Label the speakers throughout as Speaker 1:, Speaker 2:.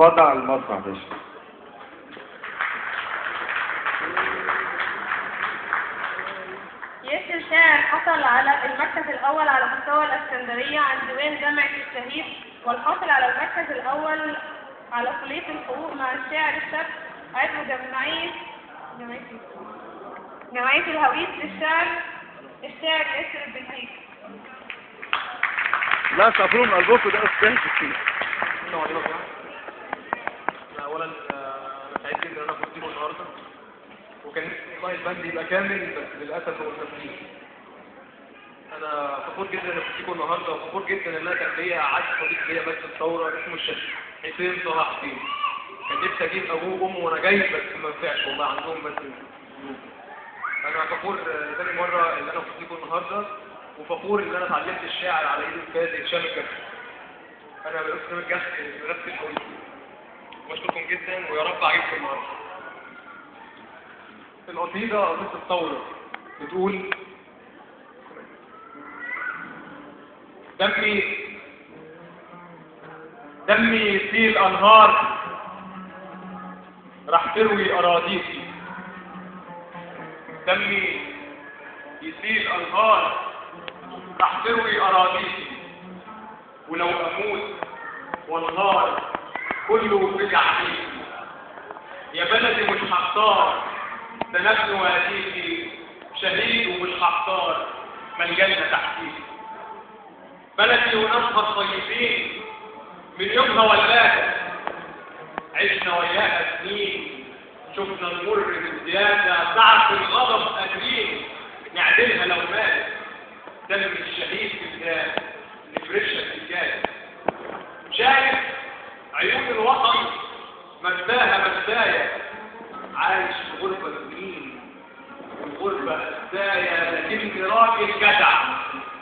Speaker 1: اتفضل على المسرح يا باشا.
Speaker 2: ياسر شاعر حصل على المركز الأول على مستوى الإسكندرية عن ديوان جامعة الشهيد، والحاصل على المركز الأول على كلية الحقوق مع الشاعر الشاب عضو جمعية الهويس للشعر الشاعر ياسر البلتيجي.
Speaker 1: لا سافروا من قلبكم ده أستاذ.
Speaker 3: أنا أولا أنا سعيد جدا إن أنا كنت النهارده، وكان نفسي والله البند يبقى كامل بس للأسف هو تسليم. أنا فخور جدا إن كنت النهارده، وفخور جدا إن أنا كان ليا عاد صديق ليا بس الثورة اسمه الشيخ حسين صلاح حسين. كان نفسي أجيب أبوه وأمه وأنا جاي بس ما نفعش والله عندهم بس. أنا فخور لتاني مرة إن أنا كنت النهارده، وفخور إن أنا اتعلمت الشعر على إيد الأستاذ هشام الجحش. أنا بالأستاذ الجحش مدرسة الحويط. بشكركم جدا ويا رب عجبكم النهارده. القصيدة قصيدة الثورة بتقول: دمي يسيل أنهار راح تروي أراضيكي، دمي يسيل أنهار راح تروي أراضيكي، ولو أموت والنار كله في عليكي، يا بلدي مش هختار ده انا ابن واديكي، شهيد ومش هختار ما الجنة تحتيكي. بلدي وناسها الطيبين من يومها ولاها، عشنا وياها سنين شفنا المر بالزيادة، ساعة الغضب قادرين نعدلها لو مات، دم الشهيد في البلاد نفرشها في الجاد. شايف عيون الوطن مداها مدايا، عايش في غربة سنين والغربة قسايا، لكني راجل جدع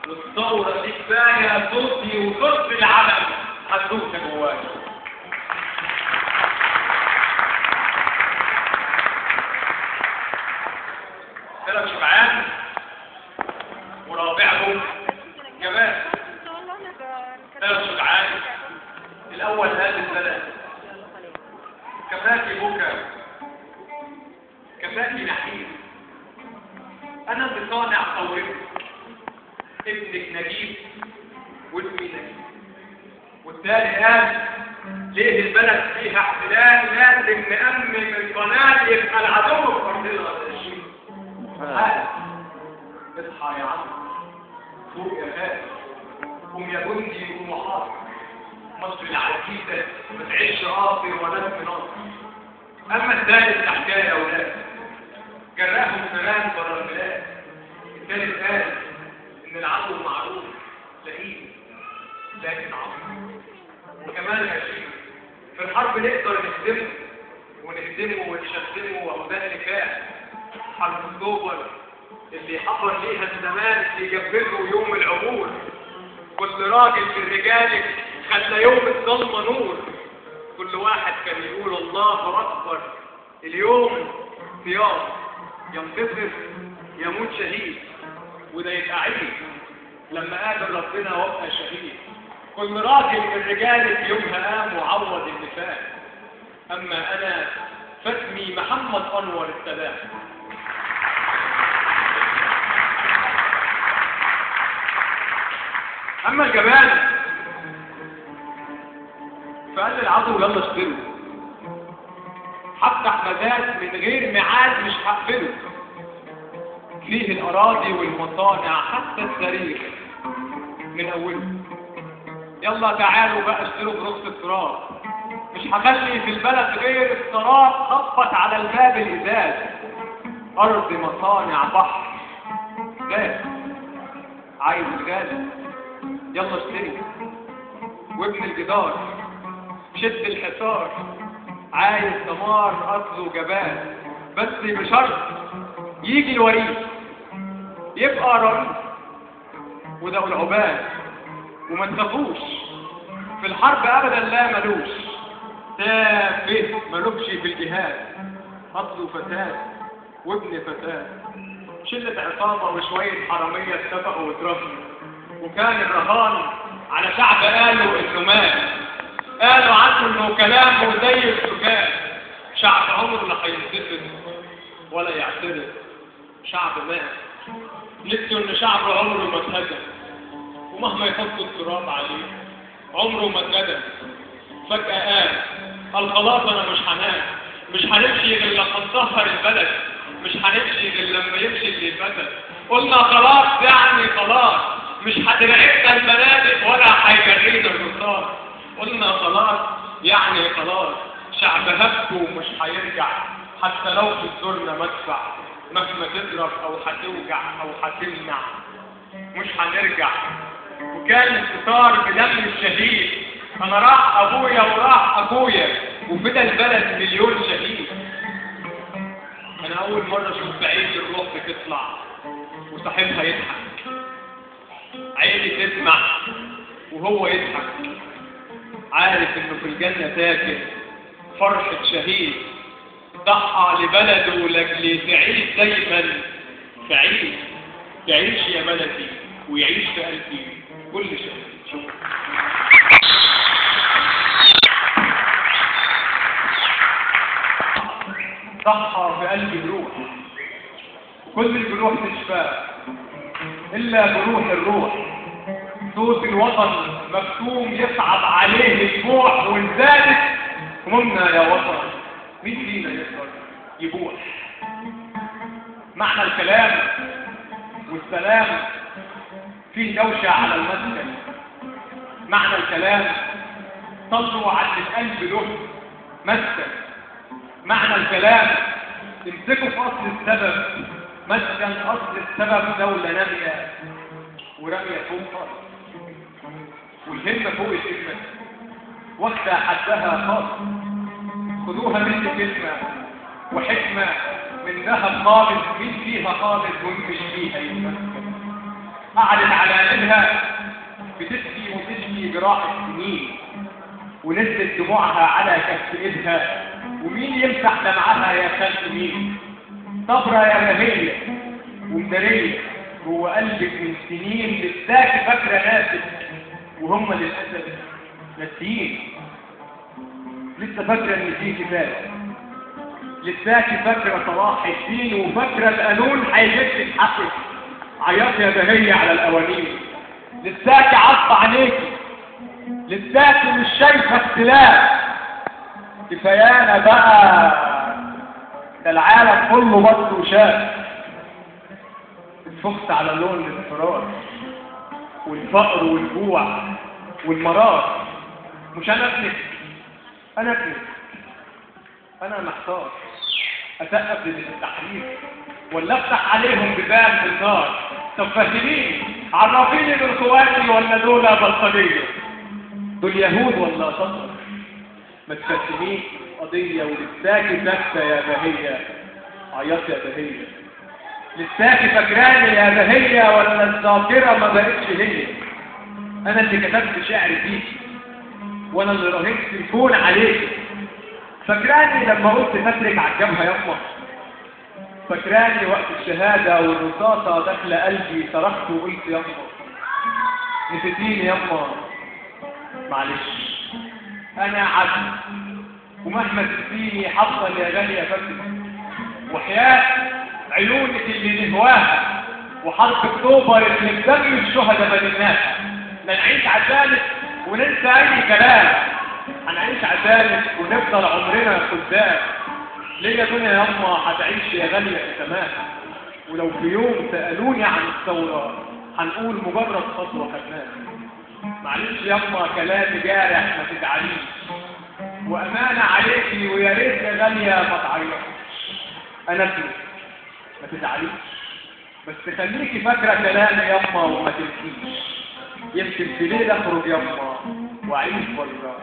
Speaker 3: والثورة دي كفاية، صوتي وصوت العلم حدوتة جوايا. ثلاث شبعان ورابعهم جبان. ثلاث شجعان، الأول هذا البلد كفاكي بكا كفاكي نحيل، أنا اللي صانع ثورتك، ابنك نجيب واسمي نجيب. والثاني قال ليه البلد فيها احتلال، لازم نأمن القناة يبقى العدو في أرضنا الشيء. اصحى يا عم، فوق يا خالد، قوم يا جندي قوم وحاضر، مصر العزيزة ما تعيش قاصر ولا في ناصر. أما الثالث حكاية يا أولاد، جراهم زمان بره البلاد. الثالث قال إن العدو معروف لئيم لكن عظيم وكمان غشيم، في الحرب نقدر نهزمه ونهزمه ونشتمه، وهو ده اللي كان حرب أكتوبر اللي حفر ليها الزمان اللي جبله يوم العبور. كل راجل من رجالك خلى يوم الظلمة نور، كل واحد كان يقول الله أكبر، اليوم صيام ينتصر يموت شهيد، وده يبقى عيد لما قابل ربنا وابقى شهيد. كل راجل من رجالك يومها قام وعوض اللي فات، أما أنا فاسمي محمد أنور السادات. أما الجبان فقال للعدو يلا اشتروا، هفتح مزاد من غير ميعاد مش هقفله، فيه الأراضي والمصانع حتى التاريخ من أوله. يلا تعالوا بقى اشتروا برخص التراب، مش هخلي في البلد غير التراب. خبط على الباب الإزاز، أرض مصانع بحر غاز، عايز الغاز يلا اشتري، وابن الجدار شد الحصار، عايز دمار اصله جبان، بس بشرط يجي الوريث يبقى رئيس، وده العباد وما تخافوش في الحرب ابدا، لا ملوش تافه ملوكش في الجهاد، اصله فساد وابن فساد، شلة عصابة وشوية حرامية اتفقوا واترفوا، وكان الرهان على شعب قالوا انه مات. قالوا عنه انه كلامه زي السكان. شعب عمره لا هينتفض ولا يعترض، شعب مات. نسيوا ان شعب عمره ما اتهزم، ومهما يحطوا التراب عليه عمره ما اتندم. فجأة قال خلاص انا مش هنام، مش هنمشي غير لما نطهر البلد، مش هنمشي غير لما يمشي اللي اتبدل. قلنا خلاص يعني خلاص، مش هترعبنا البنادق ولا هيجرينا الرصاص. قلنا خلاص يعني خلاص، شعب هبته مش هيرجع حتى لو في الدورنا مدفع، مهما تضرب او هتوجع او هتمنع مش هنرجع. وكان انتصار بدم الشهيد، انا راح ابويا وراح اخويا وفدا البلد مليون شهيد. انا اول مرة اشوف عين الروح بتطلع وصاحبها يضحك، عيني تدمع وهو يضحك، عارف انه في الجنة ساكن فرحه شهيد ضحى لبلده لاجل تعيش دايما سعيد. تعيش يا بلدي ويعيش في قلبي كل شيء. شكرا. ضحى في قلبي جروح، وكل الجروح تشفى إلا جروح الروح. صوت الوطن مكتوم يصعب عليه الجوع، وإن همومنا يا وطن مين فينا يقدر يبوح. معنى الكلام والسلام فيه دوشة على المسكن. معنى الكلام صلوا على القلب له مسكن. معنى الكلام امسكوا في اصل السبب، مسكن اصل السبب دولة نامية ورمية فوق خالص، والهمة فوق الهمة واخدة حدها خالص. خدوها مني كلمة وحكمة من ذهب خالص، مين فيها خالص ومين مش فيها يتمسكن. قعدت على ايدها بتبكي وتشكي جراح السنين، ونزلت دموعها على كف ايدها، ومين يمسح دمعها يا خلق مين؟ صبرة يا مهية ومدارية جوه قلبك من سنين، لساك فاكرة ناسك وهم للأسف ناسيين. لسه فاكرة إن في كفاية، لساك فاكرة صلاح الدين، وفاكرة القانون هيجيب لك حقك. عيطي يا بهية على القوانين، لساك عصب عينيكي، لساك مش شايفة اختلاف. كفايانا بقى، ده العالم كله بط وشاف. اتفخت على لون الاصفرار والفقر والجوع والمرار. مش انا ابنك، انا ابنك، انا محتار اسقف للتحرير ولا افتح عليهم بباب بالنار. طب فهميني، عرفيني دول اخواتي ولا دول بلطجيه، دول يهود ولا شطر. ما تفهميش قضية ولساكي ساكتة يا بهية. عيطي يا بهية، لساكي فاكراني يا بهية ولا الذاكرة ما بقتش هي. أنا اللي كتبت شعر فيكي، وأنا اللي راهنت الكون عليكي. فاكراني لما قلت فاكرك على الجبهة يما، فاكراني وقت الشهادة والرصاصة داخلة قلبي صرخت وقلت يما نسيتيني يما. معلش أنا عبد، ومهما تسيني حصل يا غالية فاكرك، وحياة عيونك اللي نهواها، وحرب اكتوبر اللي بدم الشهداء بنيناها. لا نعيش عشانك وننسى أي كلام، هنعيش عشانك ونفضل عمرنا قدام. ليه يا دنيا يما هتعيش يا غالية في سماها، ولو في يوم سألوني عن الثورة هنقول مجرد خطوة خدناها. معلش يما كلامي جارح ما تزعليش، وأمانة عليكي ويا ريت يا غالية ما تعيطيش. أنا ابنك ما تزعليش، بس خليكي فاكرة كلامي يما وما تنسيش. يمكن في ليل أخرج يما وأعيش بره